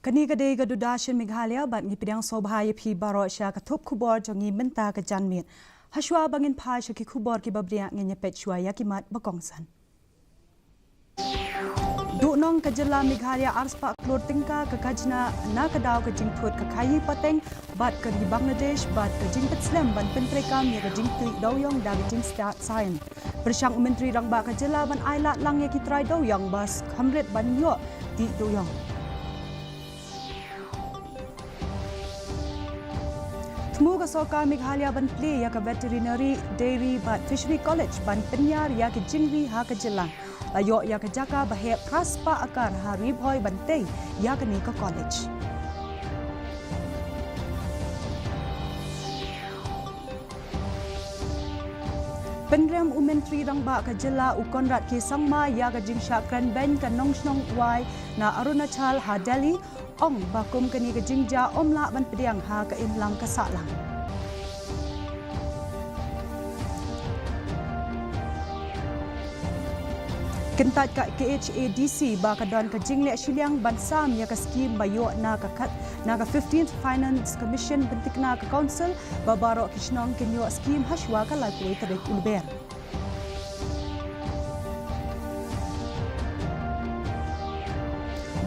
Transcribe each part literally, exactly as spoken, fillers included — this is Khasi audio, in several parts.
Kane ka dei ka Doordarshan Meghalaya bad ngi pdiang sngewbha ïa phi baroh sha ka thup khubor jong ngi mynta ka janmiet. Hashwa ba ngin phai sha ki khubor kiba bniah, ngin ïa peit shwa ïa ki mat ba kongsan. Duhnong ka jylla Meghalaya, arspah klur tyngka ka khajna na ka daw ka jingthut ka khaii pateng bad ka ri Bangladesh bad ka jingpynslem ban pyntreikam ïa ka jingtih dewiong da ka jingstad science. Pyrshang u Myntri Rangbah ka jylla ban ailad lang ïa ki trai dewiong ba kham rit ban ïoh tih dewiong. Thmu ka sorkar Meghalaya ban plie ïa ka Veterinary, Dairy bad Fishery College ban pynïar ïa ki jingri ha ka jylla. La ïoh ïa ka jaka ba heh phra spah akar ha Ri Bhoi ban tei ïa kane ka college. Pynrem u Myntri Rangbah ka jylla u Conrad K Sangma ïa ka jingshah kren beiñ ka nongshnong Wai na Arunachal ha Delhi, ong ba kum kane ka jingjia ym lah ban pdiang ha ka imlang ka sahlang. Kyntait ka K H A D C ba ka don ka jingleh shiliang ban sam ïa ka skim ba ïoh na ka khat na ka fifteenth Finance Commission, pyntikna ka Council ba baroh ki shnong kin ïoh skim hashwa ka laiphew tarik u Lber.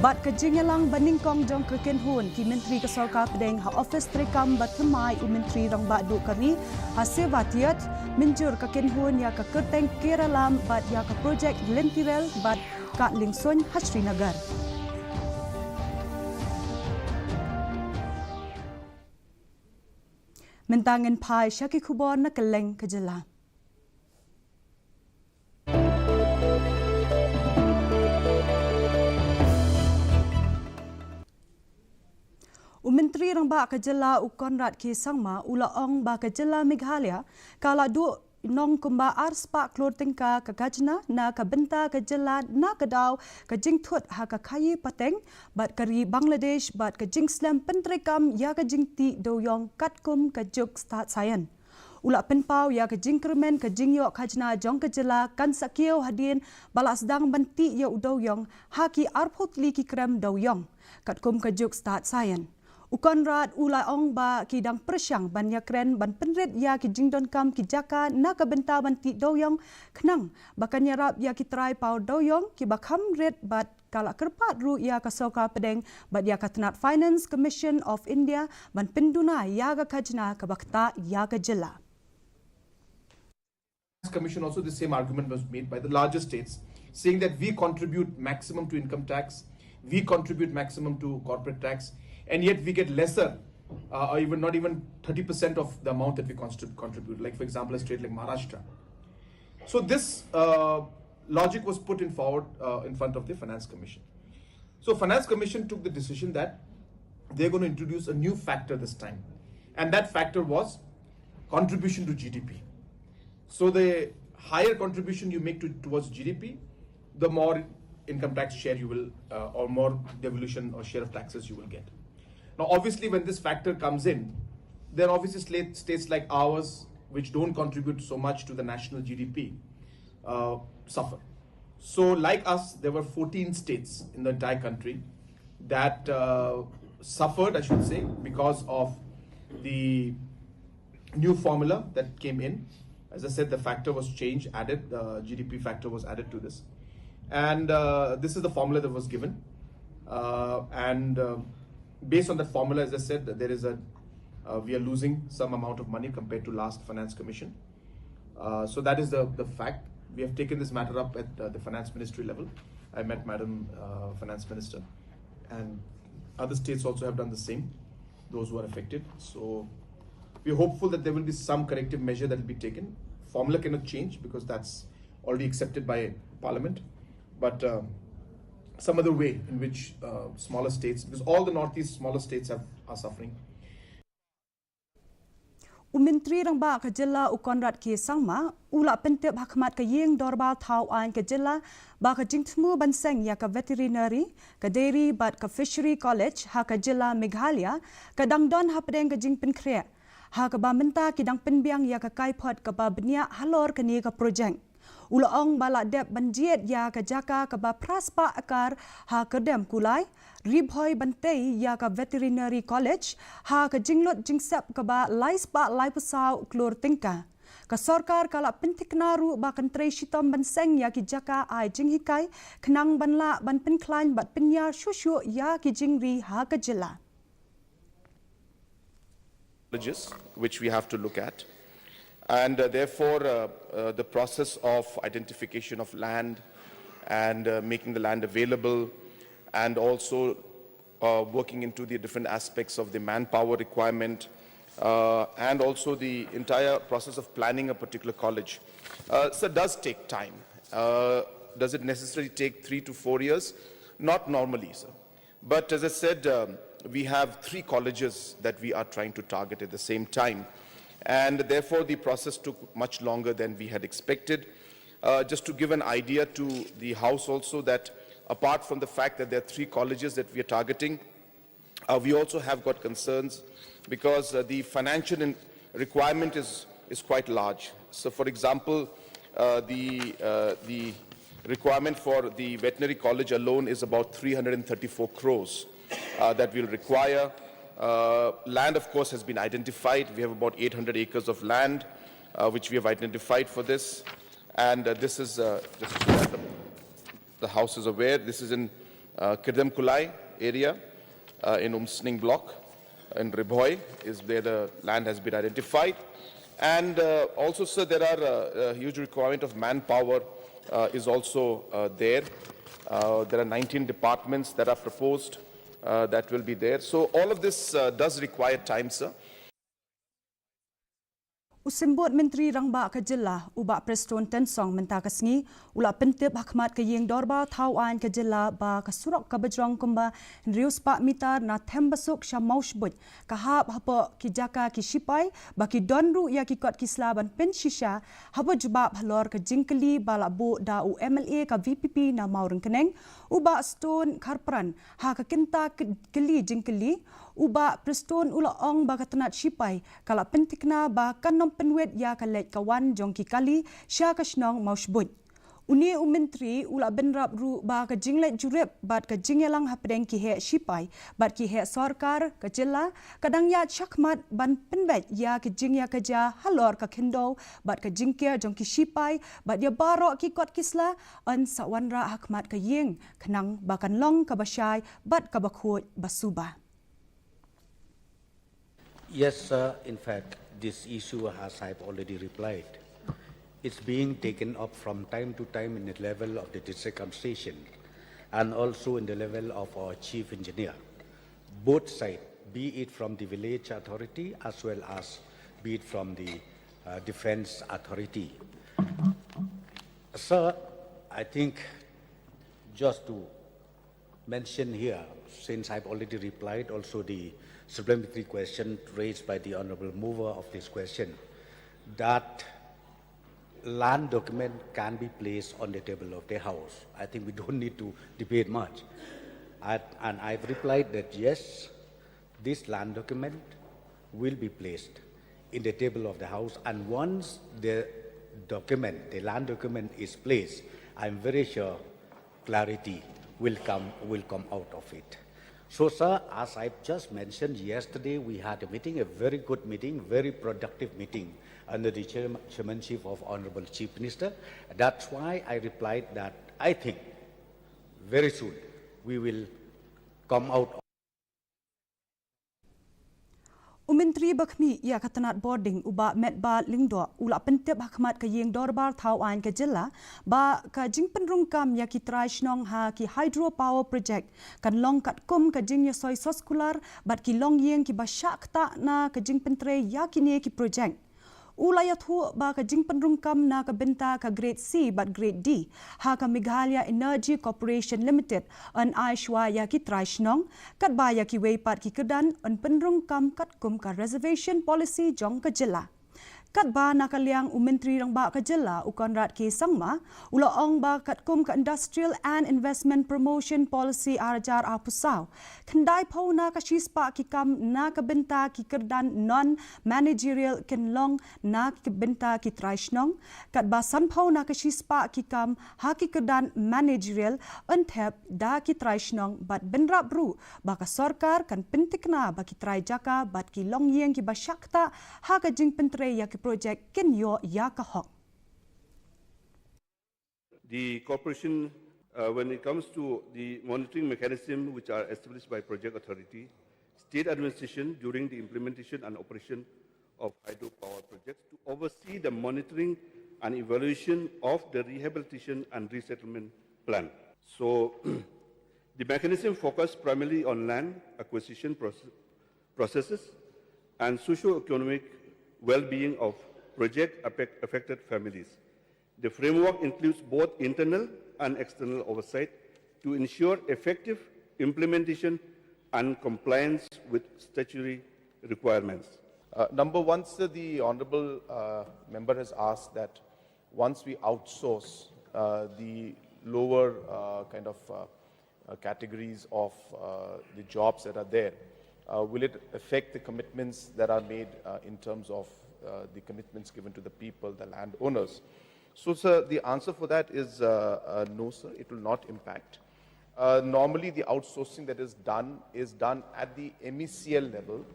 Bad ka jingïalang ba nyngkong jong ka kynhun ki myntri ka sorkar pdeng ha office treikam ba thymmai u Myntri Rangbah Duh ka ri ha Seva Teerth, mynjur ka kynhun ïa ka kyrteng Keralam bad ïa ka projek lynti rel bad kat liengsuiñ ha Srinagar. Mynta ngin phai sha ki khubor na kylleng ka jylla. U Myntri Rangbah ka jylla u Conrad K Sangma u la ong ba ka jylla Meghalaya ka la duhnong kumba arspah klur tyngka ka khajna na ka bynta ka jylla na ka daw ka jingthut ha ka khaii pateng bad ka ri Bangladesh bad ka jingslem pyntreikam ïa ka jingtih dewiong katkum ka juk stad science. U la pynpaw ïa ka jingkyrmen ka jingïoh khajna jong ka jylla kan sa kiew hadien ba la sdang ban tih ïa u dewiong ha ki arphew tylli ki krem dewiong katkum ka juk stad science. U Conrad u la ong ba ki dang pyrshang ban ïakren ban pynrit ïa ki jingdonkam ki jaka na ka bynta ban tih dewiong khnang ba kan ïarap ïa ki trai paw dewiong kiba kham rit bad ka la kyrpad ruh ïa ka sorkar pdeng bad ïa ka tnat Finance Commission of India ban pynduna ïa ka khajna kaba ktah ïa ka jylla. Commission also, the same argument was made by the larger states, saying that we contribute maximum to income tax, we contribute maximum to corporate tax, and yet we get lesser, uh, or even not even thirty percent of the amount that we constri- contribute. Like, for example, a state like Maharashtra. So this uh, logic was put in forward uh, in front of the Finance Commission. So Finance Commission took the decision that they're going to introduce a new factor this time, and that factor was contribution to G D P. So the higher contribution you make to, towards G D P, the more income tax share you will, uh, or more devolution or share of taxes you will get. Now, obviously, when this factor comes in, then obviously state, states like ours, which don't contribute so much to the national G D P, uh, suffer. So, like us, there were fourteen states in the entire country that uh, suffered, I should say, because of the new formula that came in. As I said, the factor was changed, added, the G D P factor was added to this. And uh, this is the formula that was given. Uh, and uh, based on that formula, as I said, there is a uh, we are losing some amount of money compared to last Finance Commission. Uh, so that is the, the fact. We have taken this matter up at uh, the finance ministry level. I met Madam uh, Finance Minister, and other states also have done the same, those who are affected. So we are hopeful that there will be some corrective measure that will be taken. Formula cannot change because that's already accepted by Parliament. But um, some other way in which uh, smaller states, because all the Northeast smaller states have, are suffering. U Myntri Rangbah ka jylla u Conrad K Sangma u la pyntip ha khmat ka ïing dorbar thaw aiñ ka jylla ba ka jingthmu ban seng ïa ka Veterinary, ka Dairy bad ka Fishery College ha ka jylla Meghalaya ka dang don hapdeng ka jingpynkhreh, ha kaba mynta ki dang pynbiang ïa ka kaiphod kaba bniah halor kane ka projek. U la ong ba la dep ban jied ïa ka jaka kaba phra spah akar ha Kyrdan Kulai, Ri Bhoi ban tei ïa ka Veterinary College ha ka jinglut jingsep kaba lai spah laiphew saw klur tyngka. Ka sorkar ka la pynthikna ruh ba kan trei shitom ban seng ïa ki jaka ai jinghikai khnang ban lah ban pynkhlaiñ bad pynïar shuh shuh ïa ki jingri ha ka jylla. Challenges which we have to look at. And uh, therefore, uh, uh, the process of identification of land and uh, making the land available, and also uh, working into the different aspects of the manpower requirement, uh, and also the entire process of planning a particular college, uh, so does take time. Uh, does it necessarily take three to four years? Not normally, sir. But as I said, um, we have three colleges that we are trying to target at the same time. And therefore, the process took much longer than we had expected. Uh, just to give an idea to the House also, that apart from the fact that there are three colleges that we are targeting, uh, we also have got concerns because uh, the financial in- requirement is, is quite large. So, for example, uh, the, uh, the requirement for the veterinary college alone is about three hundred and thirty-four crores uh, that we'll require. Uh, land, of course, has been identified. We have about eight hundred acres of land uh, which we have identified for this. And uh, this is, uh, just so that the, the House is aware, this is in uh, Kirdem Kulai area uh, in Umsning block. In Ri Bhoi is where the land has been identified. And uh, also, sir, there are uh, a huge requirement of manpower uh, is also uh, there. Uh, there are nineteen departments that are proposed uh, that will be there. So all of this uh, does require time, sir. U Symbud Myntri Rangbah ka Jylla, u Bah Prestone Tynsong mynta ka sngi, u la pyntip ha khmat ka Ïing Dorbar Thaw Aiñ ka Jylla ba ka surok kaba jrong kumba hynriew spah mitar na Thembasuk sha Mawshbuit, ka hap hapoh ki jaka ki shipai, ba ki don ruh ïa ki kot ki sla ban pynshisha, haba jubab halor ka jingkylli ba la buh da u M L A ka V P P na Mawryngkneng, u Bah Stone Kharpran, ha ka kynta kylli jingkylli, u Bah Prestone u la ong ba ka tnat shipai, ka la pynthikna ba kan ym pynwit ïa ka leit ka wan jong ki kali, sha ka shnong Mawshbuit. Une u Myntri u la bynrap ruh ba ka jingleit jurip bad ka jingïalang hapdeng ki heh shipai bad ki heh sorkar ka Jylla ka dang ïaid shakhmat ban pynbeit ïa ka jingïakajia halor ka khyndew bad ka jingker jong ki shipai bad ïa baroh ki kot ki sla yn sa wanrah ha khmat ka ïing khnang ba kan long kaba shai bad kaba khuid ba suba. Yes, sir. In fact, this issue, as I've already replied, it's being taken up from time to time in the level of the district administration and also in the level of our chief engineer. Both sides, be it from the village authority as well as be it from the uh, defense authority. Sir, I think just to mention here, since I've already replied also the supplementary question raised by the honorable mover of this question, that land document can be placed on the table of the House. I think we don't need to debate much. I, and I've replied that yes, this land document will be placed in the table of the House, and once the document, the land document is placed, I'm very sure clarity will come, will come out of it. So, sir, as I just mentioned yesterday, we had a meeting, a very good meeting, very productive meeting under the chairmanship of Honorable Chief Minister. That's why I replied that I think very soon we will come out. U Myntri ba khmih ïa ka tnat bording u Bah Metbah Lyngdoh u la pyntip ha khmat ka Ïing Dorbar Thaw Aiñ ka Jylla ba ka jingpynrung kam ïa ki trai shnong ha ki hydro power project kan long katkum ka jingïasoi soskular bad ki longïing kiba shah ktah na ka jingpyntrei ïa kine ki project. U la ïathuh ba ka jingpynrung kam na ka bynta ka Grade C bad Grade D ha ka Meghalaya Energy Corporation Limited yn ai shuwa ïa ki trai shnong, katba ïa kiwei pat ki kyrdan yn pynrung kam katkum ka reservation policy jong ka Jylla. Katba na ka liang u Myntri Rangbah ka Jylla u Conrad K Sangma u la ong ba katkum ka Industrial and Investment Promotion Policy ar hajar arphew saw, khyndaiphew na ka shispah ki kam na ka bynta ki kyrdan non managerial kin long na ka bynta ki trai shnong, katba sanphew na ka shispah ki kam ha ki kyrdan managerial yn thep da ki trai shnong bad bynrap ruh ba ka sorkar kan pyntikna ba ki trai jaka bad ki longïing kiba shah ktah ha ka jingpyntrei ïa ki projek kin ïoh ïa ka hok. The corporation, uh, when it comes to the monitoring mechanism which are established by project authority, state administration during the implementation and operation of hydropower projects to oversee the monitoring and evaluation of the rehabilitation and resettlement plan. So, the mechanism focused primarily on land acquisition process, processes and socio-economic well-being of project affect- affected families. The framework includes both internal and external oversight to ensure effective implementation and compliance with statutory requirements. Uh, number one, sir, the Honorable uh, Member has asked that once we outsource uh, the lower uh, kind of uh, uh, categories of uh, the jobs that are there, uh, will it affect the commitments that are made uh, in terms of uh, the commitments given to the people, the landowners? So, sir, the answer for that is uh, uh, no, sir, it will not impact. Uh, normally, the outsourcing that is done is done at the M E C L level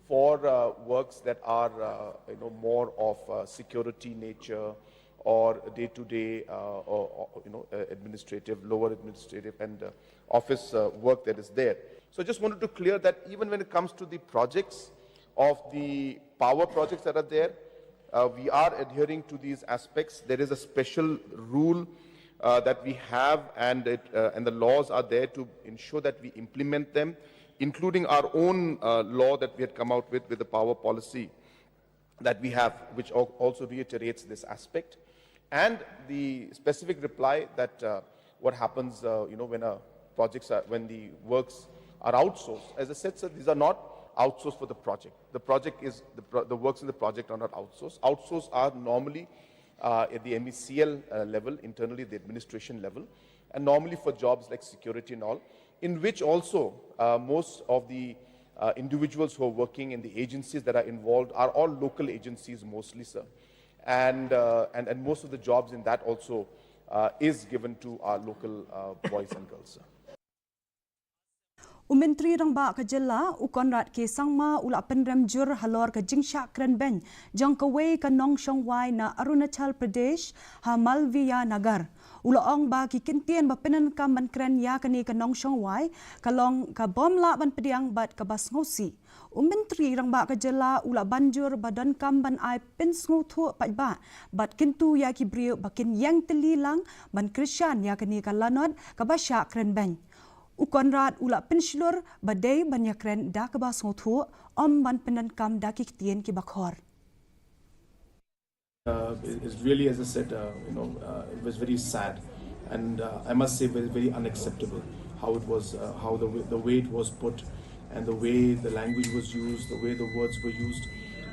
for uh, works that are uh, you know, more of uh, security nature or day-to-day uh, or, or, you know, uh, administrative, lower administrative and uh, office uh, work that is there. So I just wanted to clear that even when it comes to the projects of the power projects that are there, uh, we are adhering to these aspects. There is a special rule uh, that we have, and, it, uh, and the laws are there to ensure that we implement them, including our own uh, law that we had come out with, with the power policy that we have, which al- also reiterates this aspect. And the specific reply that uh, what happens, uh, you know, when a projects are, when the works are outsourced. As I said, sir, these are not outsourced for the project. The project is the, pro- the works in the project are not outsourced. Outsourced are normally uh, at the M E C L uh, level, internally the administration level, and normally for jobs like security and all, in which also uh, most of the uh, individuals who are working in the agencies that are involved are all local agencies mostly, sir. And, uh, and, and most of the jobs in that also uh, is given to our local uh, boys and girls, sir. U Myntri Rangbah ka Jylla u Conrad K Sangma u la pynrem jur halor ka jingshah kren beiñ jong kawei ka nongshong wai na Arunachal Pradesh ha Malviya Nagar. U la ong ba ki kyntien ba pyndonkam ban kren ïa kane ka nongshong wai ka long ka bym lah ban pdiang bad kaba sngewsih. U Myntri Rangbah ka Jylla u la ban jur ba donkam ban ai pynsngewthuh paidbah bad kyntu ïa ki briew ba kin ïeng tylli lang ban kyrshan ïa kane ka lanot kaba shah kren beiñ. U Conrad u la pynshlur ba dei ban ïakren da kaba sngewthuh, ym ban pyndonkam da ki ktien kiba khor. Uh, it, it really, as I said, uh, you know, uh, it was very sad, and uh, I must say, very, very unacceptable how it was, uh, how the way, the way it was put, and the way the language was used, the way the words were used,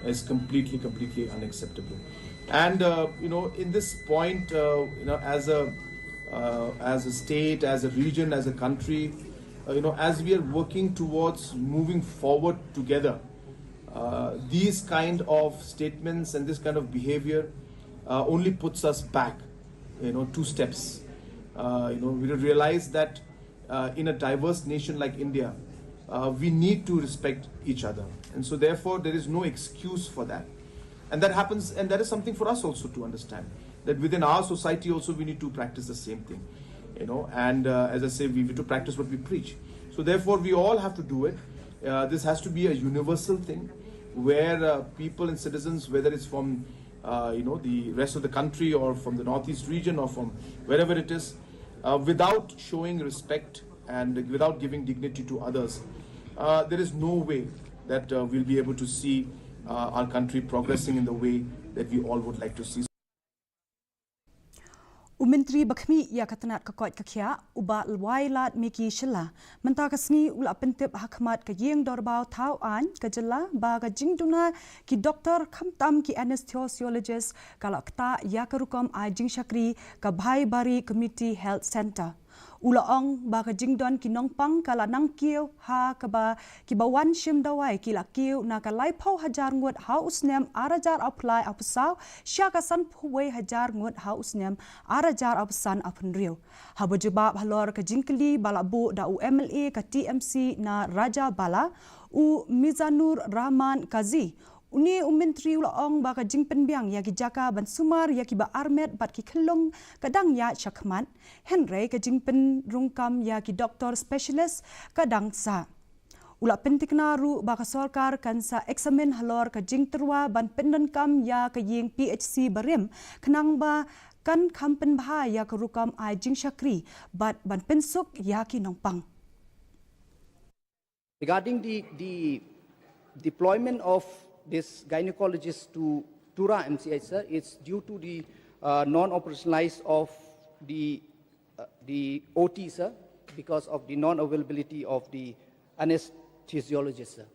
is completely, completely unacceptable. And uh, you know, in this point, uh, you know, as a uh, as a state, as a region, as a country, uh, you know, as we are working towards moving forward together, uh, these kind of statements and this kind of behavior uh, only puts us back, you know, two steps. Uh, you know, we realize that uh, in a diverse nation like India, uh, we need to respect each other. And so therefore, there is no excuse for that. And that happens, and that is something for us also to understand, that within our society also we need to practice the same thing. You know, and uh, as I say, we need to practice what we preach. So therefore, we all have to do it. Uh, this has to be a universal thing where uh, people and citizens, whether it's from uh, you know, the rest of the country or from the Northeast region or from wherever it is, uh, without showing respect and without giving dignity to others, uh, there is no way that uh, we'll be able to see uh, our country progressing in the way that we all would like to see. U Myntri ba khmih ïa ka tnat ka koit ka khiah, u Bah Wailadmiki Shylla, mynta ka sngi u la pyntip ha khmat ka Ïing Dorbar Thaw Aiñ ka jylla ba ka jingduna ki doktor khamtam ki anesthesiologist ka la ktah ïa ka rukom ai jingshakri ka Bhaibari Community Health Centre. U la ong ba ka jingdon ki nongpang ka la nang kiew ha kaba kiba wan shim dawai ki la kiew na ka laiphew hajar ngut ha u snem ar hajar arphew lai arphew saw sha ka sanphew wei hajar ngut ha u snem ar hajar arphew san arphew hynriew. Haba jubab halor ka jingkylli ba la buh da u M L A ka T M C na Rajabala, u Mizanur Rahman Kazi, une u myntri u la ong ba ka jingpynbiang ïa ki jaka ban sumar ïa kiba armet bad ki khyllung ka dang ïaid shakhmat, hynrei ka jingpynrung kam ïa ki doktor specialist ka dang sah. U la pyntikna ruh ba ka sorkar kan sa eksamin halor ka jingtyrwa ban pyndonkam ïa ka ïing P H C barim, khnang ba kan kham pynbha ïa ka rukom ai jingshakri bad ban pynsuk ïa ki nongpang. Regarding the, the deployment of this gynecologist to Tura M C H, sir, it's due to the uh, non-operationalize of the, uh, the O T, sir, because of the non-availability of the anesthesiologist, sir.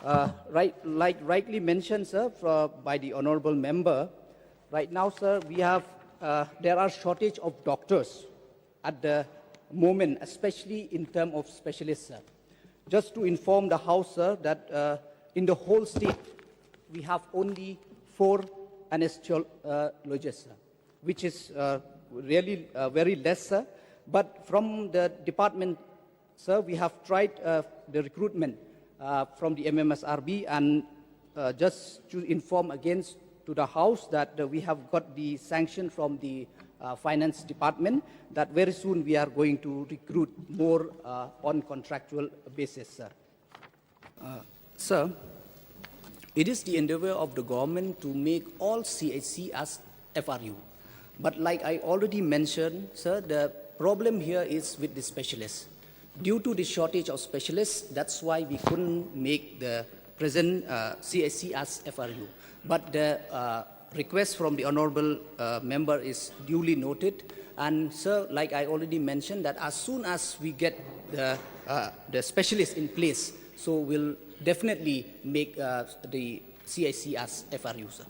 Uh, right, like rightly mentioned, sir, fro- by the honorable member, right now, sir, we have, uh, there are shortage of doctors at the moment, especially in term of specialists, sir. Just to inform the House, sir, that uh, in the whole state, we have only four anesthesiologists, sir, which is uh, really uh, very less, sir. But from the department, sir, we have tried uh, the recruitment uh, from the M M S R B and uh, just to inform again to the House that uh, we have got the sanction from the uh, Finance Department that very soon we are going to recruit more uh, on contractual basis, sir. Uh, sir, it is the endeavor of the government to make all C H C as F R U. But like I already mentioned, sir, the problem here is with the specialists. Due to the shortage of specialists, that's why we couldn't make the present uh, C H C as F R U. But the uh, request from the honorable uh, member is duly noted. And sir, like I already mentioned, that as soon as we get the, uh, the specialists in place, so we'll definitely make uh, the C H C as F R U, sir.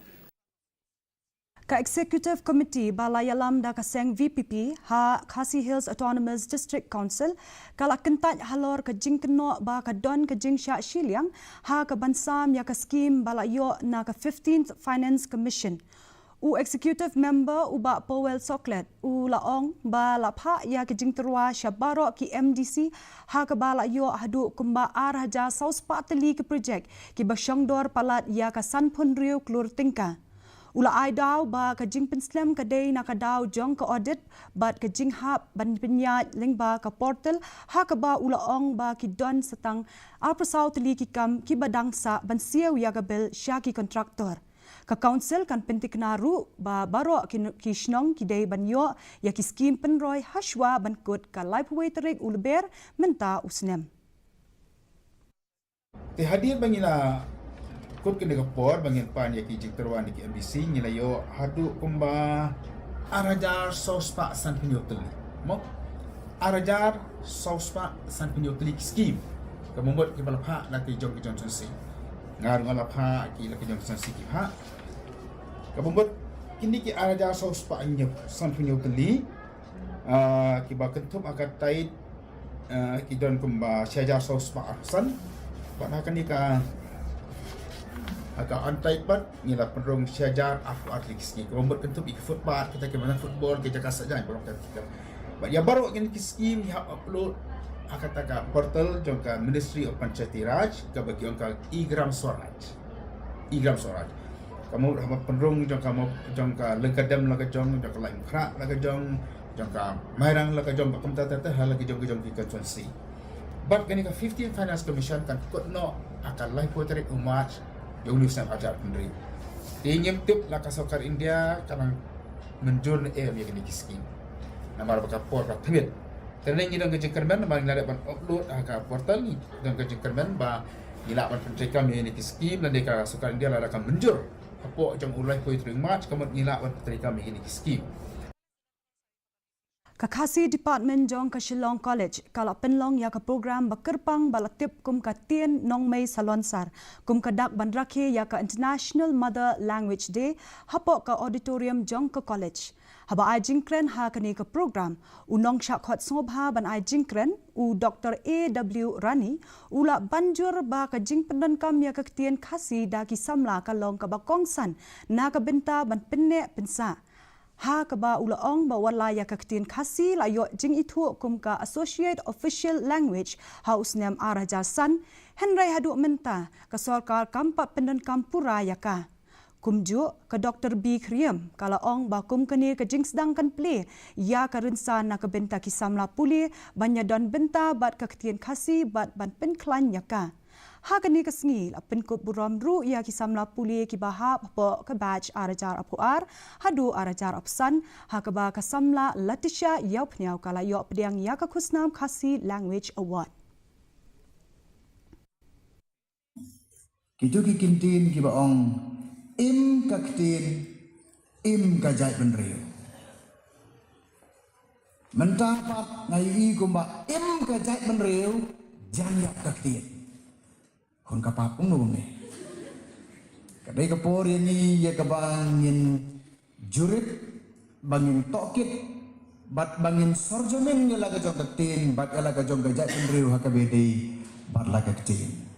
Ka Executive Committee ba la ïalam da ka seng V P P ha Khasi Hills Autonomous District Council ka la kyntait halor ka jingkynnoh ba ka don ka jingshah shiliang ha ka ban sam ïa ka skim ba la ïoh na ka fifteenth Finance Commission. U Executive Member u Bah Powell Soklet u la ong ba la phah ïa ka jingtyrwa sha baroh ki M D C ha kaba la ïoh haduh kumba ar hajar saw spah tylli ki projek kiba shongdor palat ïa ka sanphew hynriew klur tyngka. U la ai daw ba ka jingpynslem ka dei na ka daw jong ka audit bad ka jinghap ban pynïaid lyngba ka portal ha kaba u la ong ba ki don sa tang arphew saw tylli ki kam kiba dang sah ban siew ïa ka bill sha ki kontraktor. Ka Council kan pyntikna ruh ba baroh ki, ki shnong ki dei ban ïoh ïa ki skim pynroi hashwa ban kut ka laiphew wei tarik u Lber mynta u snem. Te hadien ba ngi la kut kane ka por ba ngin pan ïa ki jingtyrwa na ki M D C, ngi la ïoh haduh kumba ar hajar saw spah sanphew hynñiew tylli. Mo? Ar hajar saw spah sanphew hynñiew tylli ki skim. Kaba mut kiba la phah la ki jong ki jong sngewsih. Nga ruh nga la phah ki la ki jong sngewsih ki phah. Kaba mut kine ki ar hajar saw spah hynñiew, sanphew hynñiew tylli, ah, kiba kynthup ha ka tight, ah, ki don kumba shi hajar saw spah arphew san. Bad ha kane ka, ha ka untight pat ngi la pynrung shi hajar arphew ar tylli ki skim. Kaba mut kynthup ïa ki footpath, kita ki madan football, ki jaka sah jaiñ, ba long ka. Bad ïa baroh kine ki skim ngi hap upload ha kata ka portal jong ka Ministry of Panchayati Raj, kaba ki ong ka e-Gram Swaraj. E-Gram Swaraj. Ka mut haba pynrung jong ka mut jong ka Lyngkadem la ka jong, jong ka Laitumkhrah la ka jong, jong ka Mairang la ka jong, bad kumta ter ter ha la ki jong ki jong ki constituency. Bad kane ka fifteenth Finance Commission kan kut noh ha ka laiphew tarik u March jong une u snem arhajar arphew hynriew. Te ngim tip la ka sorkar India ka nang mynjur ne em ïa kine ki skim. Namar ba ka por ka thmit. Te ngi don ka jingkyrmen namar ngi la dep ban upload ha ka portal, ngi don ka jingkyrmen ba ngi lah ban pyntreikam ïa kine ki skim lane ka sorkar India lada ka mynjur hapoh jong u laiphew tarik March, ka mut ngi lah ban pyntreikam ïa kine ki skim. Ka Khasi Department jong ka Shillong College ka la pynlong ïa ka program ba kyrpang ba la tip kum ka Ktien Nongmei Salonsar, kum ka dak ban rakhe ïa ka International Mother Language Day hapoh ka auditorium jong ka college. Haba ai jingkren ha kane ka program, u nongshah khot sngewbha ban ai jingkren, u Doktor A W Rani, u la ban jur ba ka jingpyndonkam ïa ka ktien Khasi da ki samla ka long kaba kongsan na ka bynta ban pynneh pynsah. Ha kaba u la ong ba wat la ïa ka ktien Khasi la ïoh jingithuh kum ka Associate Official Language ha u snem ar hajar san, hynrei haduh mynta ka sorkar kam pat pyndonkam pura ïa ka. Kumjuh, ka Doktor B Khyriem ka la ong ba kum kane ka jingsdang kan plie ïa ka rynsan na ka bynta ki samla pule ban ïadon bynta bad ka ktien Khasi bad ban pynkhlaiñ ïa ka. Ha kane ka sngi la pynkup burom ruh ïa ki samla pule kiba hap hapoh ka batch ar hajar arphew ar haduh ar hajar arphew san, ha kaba ka samla Latisha Ïawphniaw ka la ïoh pdiang ïa ka khusnam Khasi Language Award. Kito ki kyntien kiba ong, im ka ktien, im ka jaitbynriew. Mynta pat nga ïohi kumba im ka jaitbynriew, jan ïap ka ktien. Khun ka pap kumno kumne. Ka dei ka por ïa ngi ïa kaba ngin jurip, ba ngin tohkit, bad ba ngin sorjomin ïa la ka jong ka ktien, bad ïa la ka jong ka jaitbynriew ha kaba ïadei bad la ka ktien.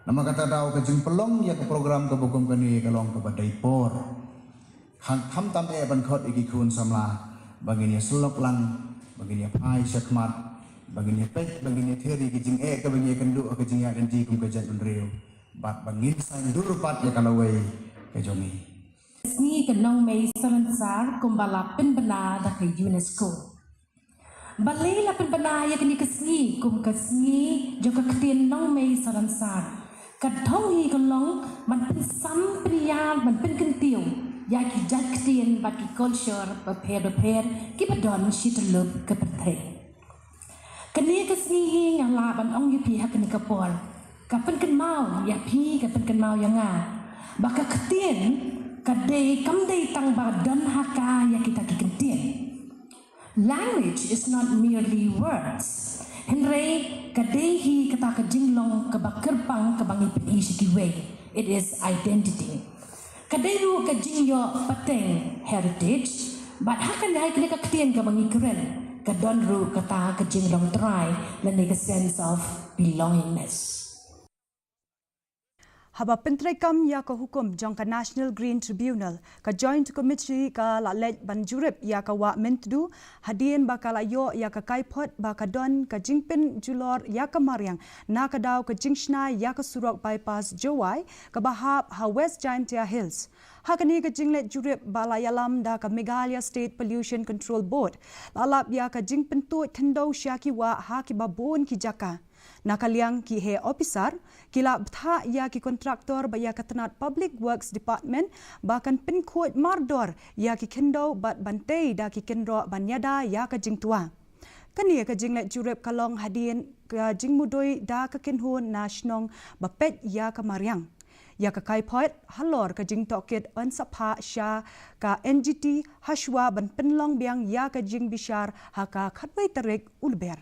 Namar kata daw ka jingpynlong ïa ka program kaba kum kane ka long kaba dei por. Kham, khamtam eh ban khot ïa ki khun samla ba ngin ïa syllok lang, ba ngin ïa phai shakhmat, ba ngin ïa peit, ba ngin ïa thied ïa ki jingeh kaba ngin ïa kynduh ha ka jingïaid lynti kum ka jaitbynriew, bad ba ngin saiñdur pat ïa ka lawei ka jong ngi. Sngi ka Nongmei Salonsar kumba la pynbna da ka UNESCO. Balei la pynbna ïa kane ka sngi kum ka sngi jong ka ktien Nongmei Salonsar? Ka thong hi ka long ban pynsam pynïar ban pynkyntiew ïa ki jait ktien bad ki culture bapher bapher kiba don shityllup ka pyrthei. Kane ka sngi hi nga lah ban ong ïa phi ha kane ka por, ka pynkynmaw ïa phi, ka pynkynmaw ïa nga ba ka ktien ka dei, kam dei tang ba don ha ka ïa kita ki ktien. Language is not merely words. Hynrei ka dei hi kata ka jinglong kaba kyrpang kaba ngi pyni sha kiwei. It is identity. Ka dei ruh ka jingïoh pateng, heritage, bad ha kane ka ktien kaba ngi kren, ka don ruh kata ka jinglong trai lane ka sense of belongingness. Haba pyntreikam ïa ka hukum jong ka National Green Tribunal, ka Joint Committee ka la leit ban jurip ïa ka Wah Myntdu, hadien ba ka la ïoh ïa ka kaiphod ba ka don ka jingpynjulor ïa ka mariang na ka daw ka jingshna ïa ka surok bypass Jowai kaba hap ha West Jaintia Hills. Ha kane ka jingleit jurip ba la ïalam da ka Meghalaya State Pollution Control Board, la lap ïa ka jingpyntuid khyndew sha ki wah ha kiba bun ki jaka. Na ka liang ki heh ophisar, ki la bthah ïa ki kontraktor bad ïa ka tnat Public Works Department ba kan pynkhuid mardor ïa ki khyndew bad ban tei da ki kynroh ban ïada ïa ka jingtwa. Kane ka jingleit jurip ka long hadien ka jingmudui da ka kynhun na shnong ba peit ïa ka mariang. Ïa ka kaiphod halor ka jingtohkit yn sa phah sha ka N G T hashwa ban pynlong biang ïa ka jingbishar ha ka khatwei tarik u Lber.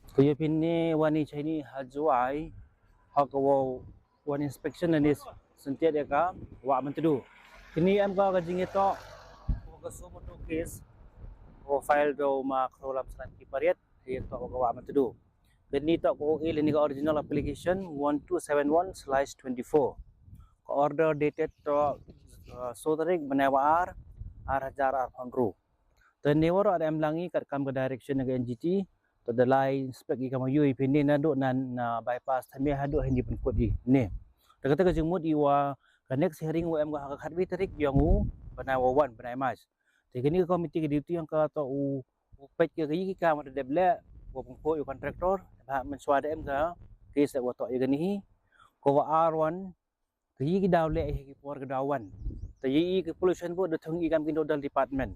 Ko ïa phi ne wan i chaini ha Jowai ha ka wa wan inspection lane syntiat ïa ka Wah Myntdu. Kini em ka ka jingïatoh ka suo motor case ko file do ma Khro Lam Sran ki pariat ïatoh ka Wah Myntdu. Kini toh ko e lane ka original application one two seven one slash twenty-four. Ka order dated to uh, so tarik bnai wa ar ar hajar ar phan ru. Te ne waroh da em lang i kat kam ka direction ka N G T, te da lai inspect i kam ayu i phi ne naduh nan na bypass thamia haduh hindi pynkut i ne. Te kata ka jingmut i wa ka next hearing wa em ka ha ka khatwi tarik yong u bnai wa wan bnai March. Te kini ka committee ka duty yong ka to u u peit ka yi ki kam da dep le wa pynkut u contractor ba mynshwa da em ka case wa to i kini hi. Ko wa ar wan ka yi ki daw leh hi ki por ka daw wan. Te yi i ki pollution board da thung i kam ki nodal department.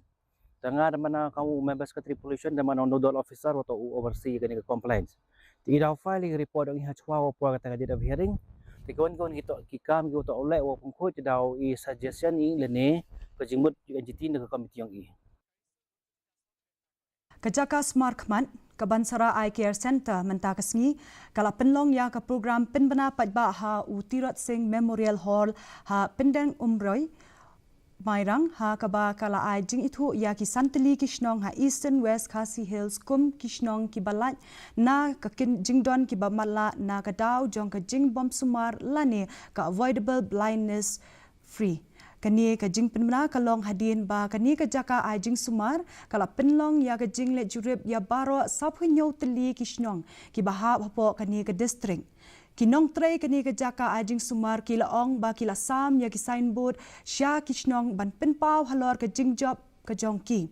Te nga da mana kam u member secretary pollution da mana nodal officer wa to u oversee kani ka compliance. Te i daw file i report ong i ha chwa wa por kata ka date of hearing. Te ki wan ki wan ki to ki kam ki wa to leh wa pynkut i daw i suggestion i lane ka jingmut i N G T na ka committee ong i. Ka jaka Sumar Khmat, ka Bansara Eye Care Centre mynta ka sngi, ka la pynlong ïa ka program pynbna paidbah ha u Tirot Sing Memorial Hall ha Pyndengup Umroi, Mairang, ha kaba ka la ai jingithuh ïa ki san tylli ki shnong ha Eastern West Khasi Hills kum ki shnong kiba lait na ka kin jingdon kiba matlah na ka daw jong ka jingbym sumar lane ka avoidable blindness free. Kane ka jingpynbna ka long hadien ba kane ka jaka ai jingsumar ka la pynlong ïa ka jingleit jurip ïa baroh saphew hynñiew tylli ki shnong kiba hap hapoh kane ka district. Ki nongtrei kane ka jaka ai jingsumar ki la ong ba ki la sam ïa ki signboard sha ki shnong ban pynpaw halor ka jingjop ka jong ki.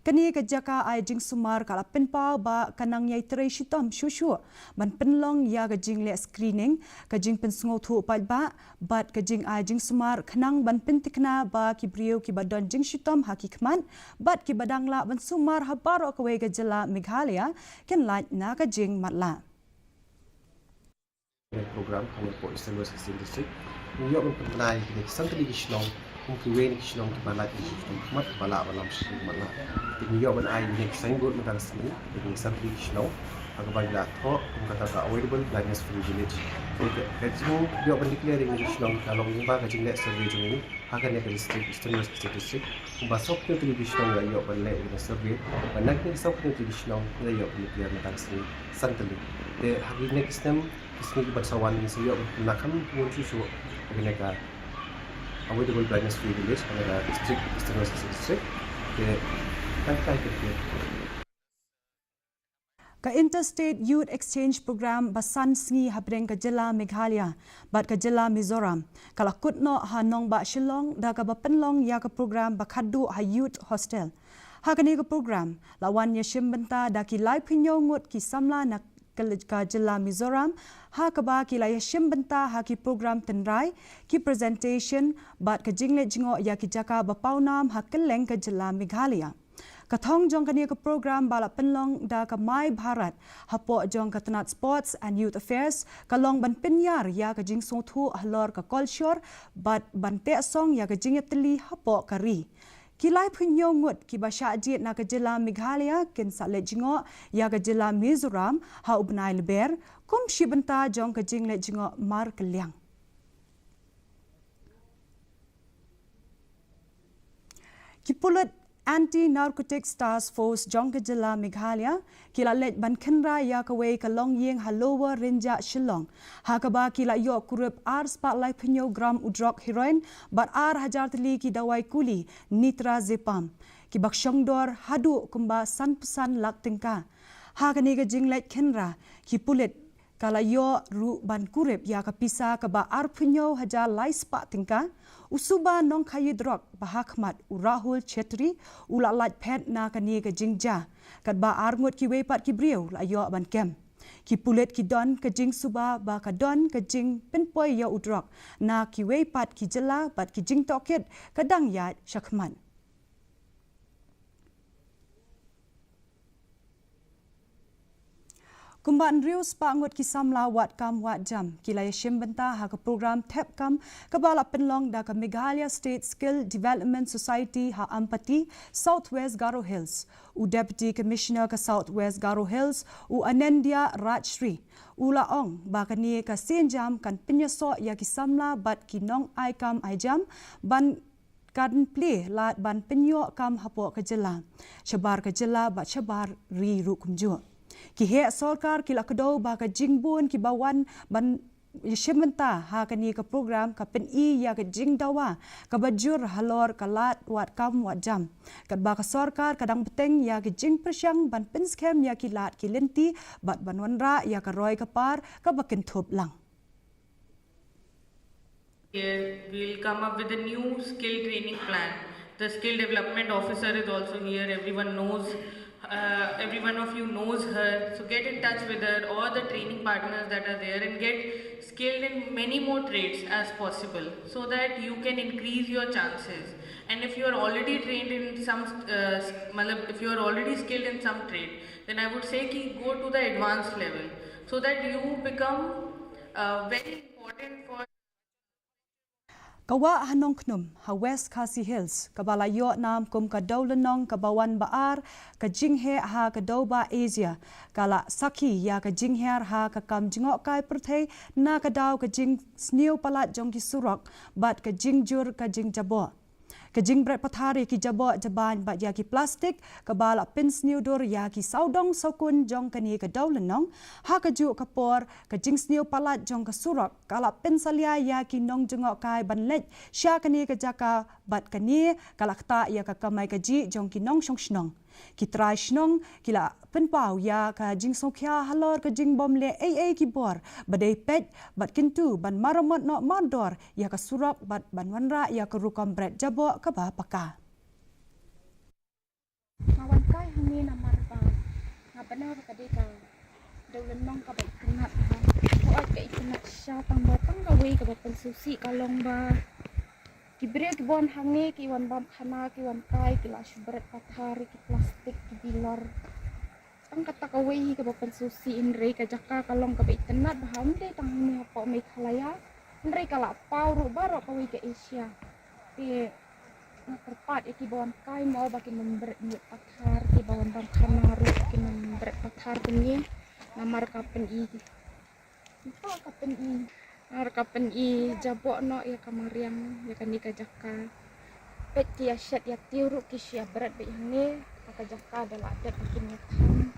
Kane ka jaka ai jingsumar ka la pynpaw ba ka nang ïai trei shitom shuh shuh ban pynlong ïa ka jingleh screening, ka jingpynsngewthuh paidbah bad ka jingai jingsumar khnang ban pyntikna ba ki briew kiba don jingshitom ha ki khmat bad kiba dang lah ban sumar ha baroh kawei ka jylla Meghalaya kin lait na ka jingmatlah. Program ha Eastern West Khasi Hills District. Ngi ïoh ban pynbna ïa kine ki san tylli ki shnong kum kiwei na ki shnong kiba lait ki shnong khmat kiba lah ban lam shnong khmat lah. Te ngi ïoh ban ai ïa kine ki signboard mynta ka sngi ïa kine ki san tylli ki shnong ha kaba ngi la thoh kum kata ka avoidable blindness free village. Te ka jingïoh ban declare ïa kine ki shnong ka long lyngba ka jingleh survey jong ngi ha kane ka district, Eastern West Khasi District, kumba saphew hynñiew tylli ki shnong la ïoh ban leh ïa ka survey. Bad na kine ki saphew hynñiew tylli ki shnong la ïoh ban declare mynta ka sngi san tylli. Te ha kine ki snem ki sngi kiban sa wan ngin sa ïoh ban pynlong kham bun shuh shuh ïa kane ka avoidable blindness free village ha kane ka district, Eastern West Khasi District. Te tang kai ka Ka Interstate Youth Exchange Program ba san sngi hapdeng ka jylla Meghalaya bad ka jylla Mizoram ka la kut noh ha nongbah Shillong da kaba pynlong ïa ka program ba khadduh ha Youth Hostel. Ha kane ka program la wan ïashim bynta da ki laiphew hynñiew ngut ki samla na ka, ka jylla Mizoram ha kaba ki la ïashim bynta ha ki program tynrai, ki presentation bad ka jingleit jngoh ïa ki jaka ba pawnam ha kylleng ka jylla Meghalaya. Ka thong jong kane ka program ba la pynlong da ka My Bharat hapoh jong ka tnat Sports and Youth Affairs ka long ban pynïar ïa ka jingsngewthuh halor ka kolshor bad ban teh song ïa ka jingïatylli hapoh ka ri. Ki laiphew hynñiew ngut kiba shah jied na ka jylla Meghalaya kin sa leit jngoh ïa ka jylla Mizoram ha u bnai Lber kum shi bynta jong ka jingleit jngoh markylliang. Ki pulit Anti Narcotics Task Force jong ka jylla Meghalaya ki la leit ban khynra ïa kawei ka longïing ha Lower Rynjah Shillong ha kaba ki la ïoh kurup ar spah laiphew hynñiew gram u drok heroin bad ar hajar tylli ki dawai kuli nitrazepam kiba shongdor haduh kumba sanphew san lak tyngka. Ha kane ka jingleit khynra ki pulit ka la ïoh ruh ban kurup ïa ka pisa kaba arphew hynñiew hajar lai spah tyngka. U suba nongkhaïi drok ba ha khmat u Rahul Chhetri u la lait phet na kane ka jingjia. Katba ar ngut kiwei pat ki briew la ïoh ban kem. Ki pulit ki don ka jingsuba ba ka don ka jingpynpoi ïa u drok na kiwei pat ki jylla bad ki jingtohkit ka dang ïaid shakhmat. Kumba hynriew spah ngut ki samla wad kam wad jam ki la ïashim bynta ha ka program thep kam kaba la pynlong da ka Meghalaya State Skill Development Society ha Ampati, South West Garo Hills. U Deputy Commissioner ka South West Garo Hills, u Anendia Rajshri, u la ong ba kane ka sienjam kan pynïasoh ïa ki samla bad ki nongai kam ai jam ban kan plie lad ban pynïoh kam hapoh ka jylla, shabar ka jylla bad shabar ri ruh kumjuh. Ki heh sorkar ki la kdew ba ka jingbun kiba wan ban ïashim bynta ha kane ka program ka pyni ïa ka jingdawa kaba jur halor ka lad wad kam wad jam. Katba ka sorkar ka dang bteng ïa ka jingpyrshang ban pynskhem ïa ki lad ki lynti bad ban wanrah ïa ka roi ka par kaba kynthup lang. Here, we'll come up with a new skill training plan. The skill development officer is also here. Everyone knows, uh, every one of you knows her. So get in touch with her or the training partners that are there and get skilled in many more trades as possible so that you can increase your chances. And if you are already trained in some, uh, matlab, if you are already skilled in some trade, then I would say ki go to the advanced level so that you become uh, very important for Ka wah ha Nongkhnum, ha West Khasi Hills, kaba la ïoh nam kum ka Dewlynnong kaba wan ba ar, ka jingheh ha ka Dewbah Asia, ka la sakhi ïa ka jinghiar ha ka kam jngohkai pyrthei, na ka daw ka jingsniew palat jong ki surok, bad ka jingjur ka jingjaboh. Ka jingbret pathar ïa ki jaboh jaban bad ïa ki plastik, kaba la pynsniew dur ïa ki sawdong sawkun jong kane ka Dewlynnong, ha kajuh ka por, ka jingsniew palat jong ka surok, ka la pynsalia ïa ki nongjngohkai ban leit sha kane ka jaka bad kane ka la ktah ïa ka kamai kajih jong ki nongshong shnong. Ki trai shnong ki la pynpaw ïa ka jingsngewkhia halor ka jingbym leh ei ei ki bor ba dei peit bad kyntu ban maramot noh mardor ïa ka surok bad ban wanrah ïa ka rukom bret jaboh kaba paka. Nga wan kai hangne namar ba nga bna ba ka dei ka Dewlynnong kaba itynnad ha. Hooid ka itynnad shisha tang ba tang kawei kaba pynsngewsih ka long ba ki briew kiba wan hangne ki wan bam khana ki wan kai ki la shu bret pathar ki plastik ki bilor. Tang kata kawei hi kaba pynsngewsih hynrei ka jaka ka long kaba itynnad bha ym dei tang hangne hapoh Meghalaya. Hynrei ka la paw ruh baroh kawei ka Asia. Te nga kyrpad ïa kiba wan kai mo ba kin ym bret mut pathar, kiba wan bam khana ruh kin ym bret pathar kumne. Namar ka pyni. Namar ka pyni. Namar ka pyni jaboh noh ïa ka mariang ïa kane ka jaka. Peit ki ïa shet ïa tiew ruh ki shu ïa bret beit hangne. Ka jaka da la dep kin ïa thang.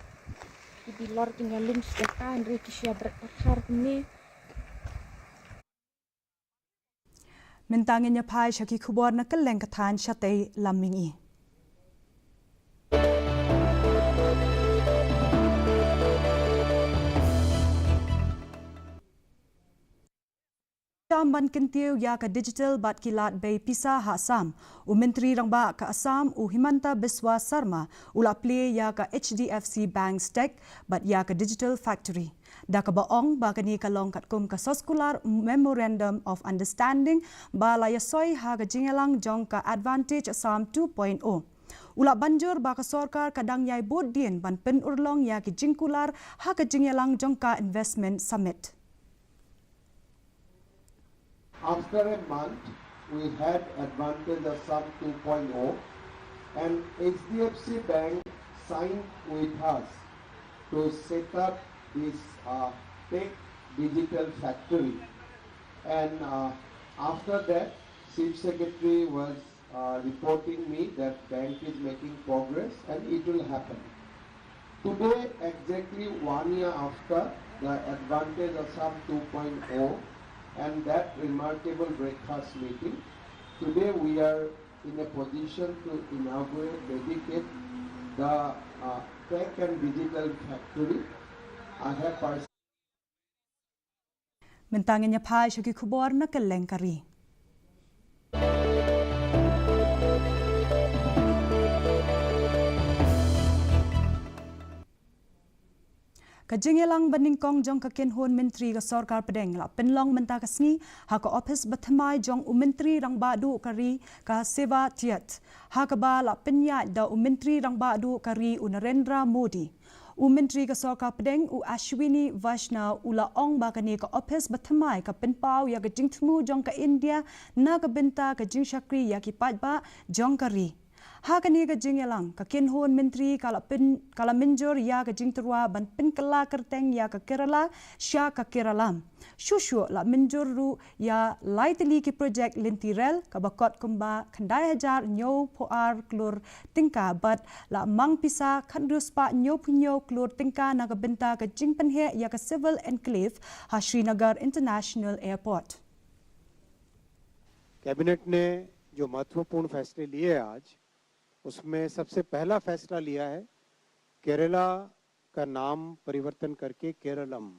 Ki bilor kin ïa lum shu jaka hynrei ki shu ïa bret pathar kumne. Mynta ngin ïa phai sha ki khubor na kylleng ka thaiñ shatei lam mihngi. Tam ban kyntiew ïa ka digital bad ki lad bei pisa ha Assam, u Myntri Rangbah ka Assam, u Himanta Biswa Sarma, u la plie ïa ka H D F C Bank Stack bad ïa ka Digital Factory. Da kaba ong ba kane ka long katkum ka soskular Memorandum of Understanding ba la ïasoi ha ka jingïalang jong ka Advantage Assam two point oh. U la banjur ba ka sorkar ka dang ïai bud dien ban pynurlong ïa ki jingkular ha ka jingïalang jong ka Investment Summit. After a month, we had Advantage Assam two point oh, and H D F C Bank signed with us to set up this uh, tech digital factory. And uh, after that, Chief Secretary was uh, reporting me that bank is making progress and it will happen. Today, exactly one year after the Advantage Assam two point oh and that remarkable breakfast meeting, today we are in a position to inaugurate, dedicate the uh, tech and digital factory. I have personally Mynta ngin ïa phai sha ki khubor na kylleng ka ri. Ka jingïalang ba nyngkong jong ka kynhun myntri ka sorkar pdeng la pynlong mynta ka sngi ha ka ophis ba thymmai jong u Myntri Rangbah Duh ka ri ka Seva Thied, ha kaba la pynïaid da u Myntri Rangbah Duh ka ri u Narendra Modi. U Myntri ka sorkar pdeng u Ashwini Vaishnaw u la ong ba kane ka ophis ba thymmai ka pynpaw ïa ka jingthmu jong ka India na ka bynta ka jingshakri ïa ki paidbah jong ka ri. Ha kane ka jingïalang, ka kynhun myntri ka la pyn, ka la mynjur ïa ka jingtyrwa ban pynkylla kyrteng ïa ka Kerala sha ka Keralam. Shuh shuh la mynjur ruh ïa lai tylli ki projek lynti rel kaba kot kumba khyndai hajar hynñiewphew ar klur tyngka bad la mang pisa khathynriew spah hynñiewphew hynñiew klur tyngka na ka bynta ka jingpynheh ïa ka Civil Enclave ha Srinagar International Airport. कैबिनेट ने जो महत्वपूर्ण फैसले लिए आज, उसमें सबसे पहला फैसला लिया है केरला का नाम परिवर्तन करके केरलम।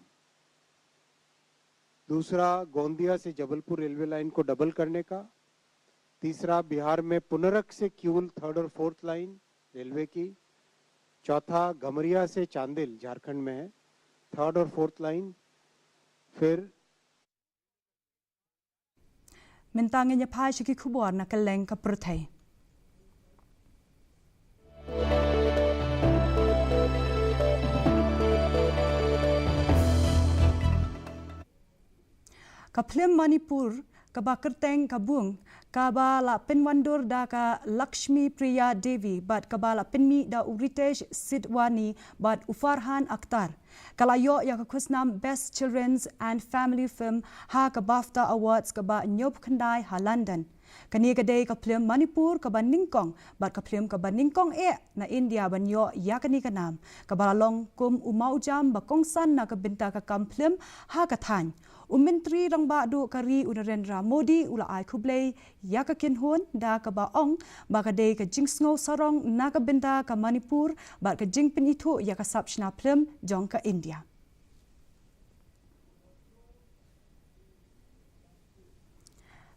दूसरा, गोंदिया से जबलपुर रेलवे लाइन को डबल करने का। तीसरा, बिहार में पुनरक से किउल थर्ड और फोर्थ लाइन रेलवे की। चौथा, गमरिया से चांदिल झारखंड में है, थर्ड और फोर्थ लाइन। फिर Mynta ngin ïa phai sha ki khubor na kylleng ka pyrthei. Ka phlim Manipur kaba kyrteng Ka Bung, kaba la pynwandur da ka Lakshmi Priya Devi bad kaba la pynmih da u Ritesh Sidhwani bad u Farhan Akhtar, ka la ïoh ïa ka khusnam Best Children's and Family Film ha ka BAFTA Awards kaba hynñiewphew khyndai ha London. Kane ka dei ka phlim Manipur kaba nyngkong bad ka phlim kaba nyngkong eh na India ban ïoh ïa kane ka nam, kaba la long kum u mawjam ba kongsan na ka bynta ka kam phlim ha ka thaiñ. U Myntri Rangbah Duh ka ri, u Narendra Modi, u la ai khublei ïa ka kynhun da kaba ong ba ka dei ka jingsngew sarong na ka bynta ka Manipur bad ka jingpynithuh ïa ka sap shna phlim jong ka India.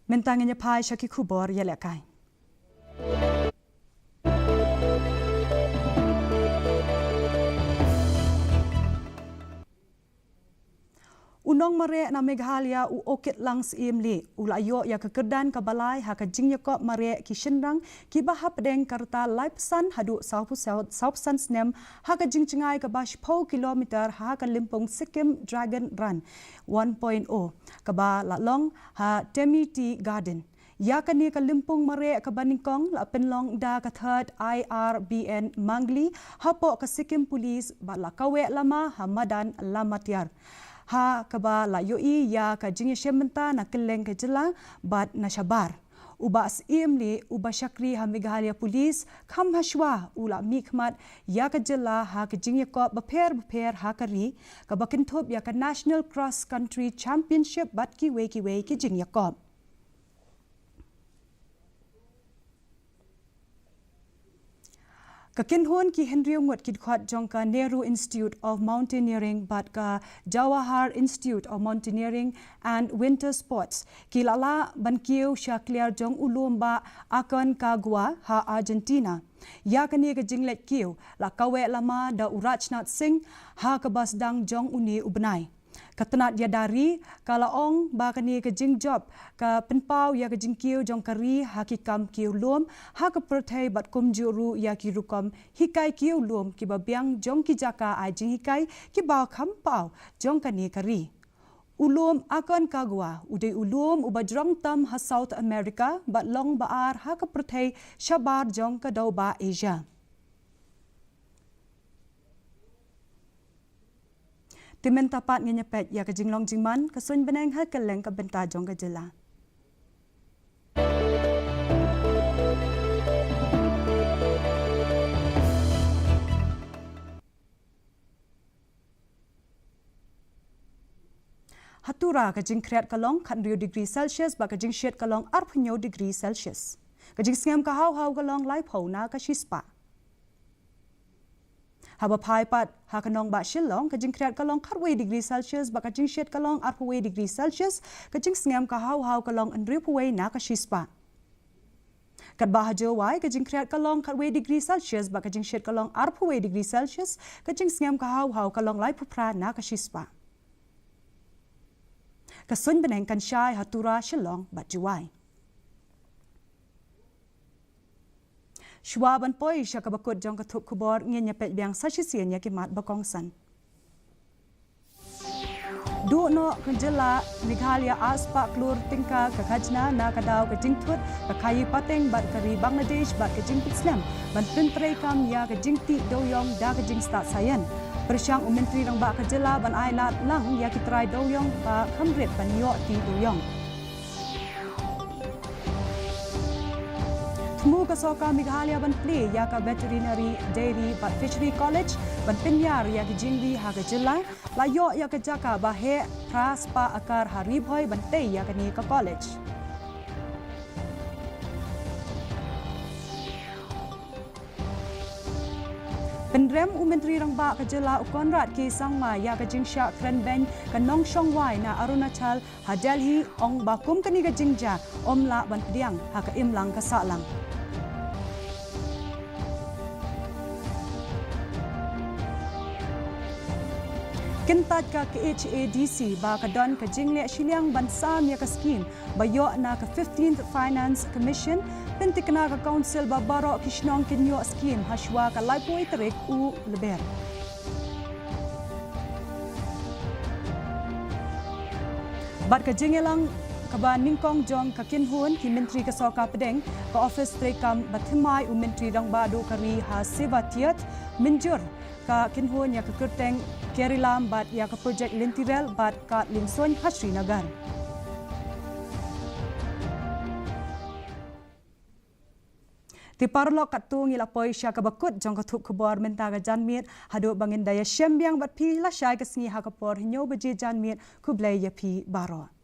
Mynta ngin ïa phai sha ki khubor ïalehkai. U nongmareh na Meghalaya, u Okitlang Syiemlieh, u la ïoh ïa ka kyrdan kaba lai ha ka jingïakop mareh ki shynrang kiba hapdeng ka rta laiphew san haduh sawphew san snem ha ka jingjngai kaba shiphew kilometer ha ka lympung Sikkim Dragon Run one point oh, kaba la long ha Temiti Garden. Ïa kane ka lympung mareh kaba nyngkong la pynlong da ka Third I R B N Mangli hapoh ka Sikkim Police bad la kaweh lama ha madan Lamatiar, ha kaba la ïohi ïa ka jingïashem bynta na kylleng ka jylla bad na shabar. U Bah Syiemlieh, uba shakri ha Meghalaya Police, kham hashwa u la mihkhmat ïa ka jylla ha ka jingïakop bapher bapher ha ka ri, kaba kynthup ïa ka National Cross Country Championship bad kiwei kiwei ki jingïakop. Ka kynhun ki hynriew ngut ki dkhot jong ka Nehru Institute of Mountaineering bad ka Jawahar Institute of Mountaineering and Winter Sports ki la lah ban kiew sha kliar jong u lum Bah Aconcagua ha Argentina. Ïa kane ka jingleit kiew la kaweh lama da u Rajnath Singh ha kaba sdang jong une u bnai. Ka tnat ïada ri ka la ong ba kane ka jingjop ka pynpaw ïa ka jingkiew jong ka ri ha ki kam kiew lum ha ka pyrthei bad kumjuh ruh ïa ki rukom hikai kiew lum kiba biang jong ki jaka ai jinghikai kiba kham paw jong kane ka ri. U lum Aconcagua u dei u lum uba jrong tam ha South America bad long ba ar ha ka pyrthei shabar jong ka dewbah Asia. Te mynta pat ngin ïa peit ïa ka jinglong jingman ka suiñ bneng ha kylleng ka bynta jong ka jylla. Ha Tura ka jingkhriat ka long khathynriew degree Celsius bad ka jingshit ka long arphew hynñiew degree Celsius. Ka jingsngem ka haw haw ka long laiphew na ka shispah. Haba phai pat ha ka nongbah Shillong, ka jingkhriat ka long khatwei degree Celsius bad ka jingshit ka long arphew wei degree Celsius, ka jingsngem ka haw haw ka long hynriewphew wei na ka shispah. Katba ha Jowai ka jingkhriat ka long khatwei degree Celsius bad ka jingshit ka long arphew wei degree Celsius, ka jingsngem ka haw haw ka long laiphew phra na ka shispah. Ka suiñ bneng kan shai ha Tura, Shillong bad Jowai. Shuwa ban poi sha kaba kut jong ka thup khubor, ngin ïa peit biang sa shisien ïa ki mat ba kongsan. Duh noh ka jylla Meghalaya arspah klur tyngka ka khajna na ka daw ka jingthut ka khaïi pateng bad ka ri Bangladesh bad ka jingpynslem ban pyntreikam ïa ka jingtih dewïong da ka jingstad saian. Pyrshang u Myntri Rangbah ka jylla ban ailad lang ïa ki trai dewïong ba kham rit ban ïoh tih dewïong. Thmu ka sorkar Meghalaya ban plie ïa ka Veterinary, Dairy bad Fishery College ban pynïar ïa ki jingri ha ka jylla. La ïoh ïa ka jaka ba heh phra spah akar ha Ri Bhoi ban tei ïa kane ka college. Pynrem u Myntri Rangbah ka jylla u Conrad K Sangma ïa ka jingshah kren beiñ ka nongshong wai na Arunachal ha Delhi, ong ba kum kane ka jingjia ym lah ban pdiang ha ka imlang ka sahlang. Kyntait ka K H A D C ba ka don ka jingleh shiliang ban sam ïa ka skim ba ïoh na ka fifteenth Finance Commission. Pynthikna ka Council ba baroh ki shnong kin ïoh skim ha shuwa ka laiphew tarik u Lber. Bad ka jingïalang kaba nyngkong jong ka kynhun ki myntri ka sorkar pdeng, ka office treikam ba thymmai u Myntri Rangbah Duh ka ri ha Sewathiat mynjur ka kynhun ïa ka kyrteng Kerilam bad ïa ka projek lynti rel bad ka lynti suiñ ha Srinagar. Te paralok, katto ngi la poi sha kaba kut jong ka thup khubor mynta ka janmiet, haduh ba ngin da ïashem biang bad phi lashai ka sngi ha ka por hynñiew baje janmiet. Khublei ïa phi baroh.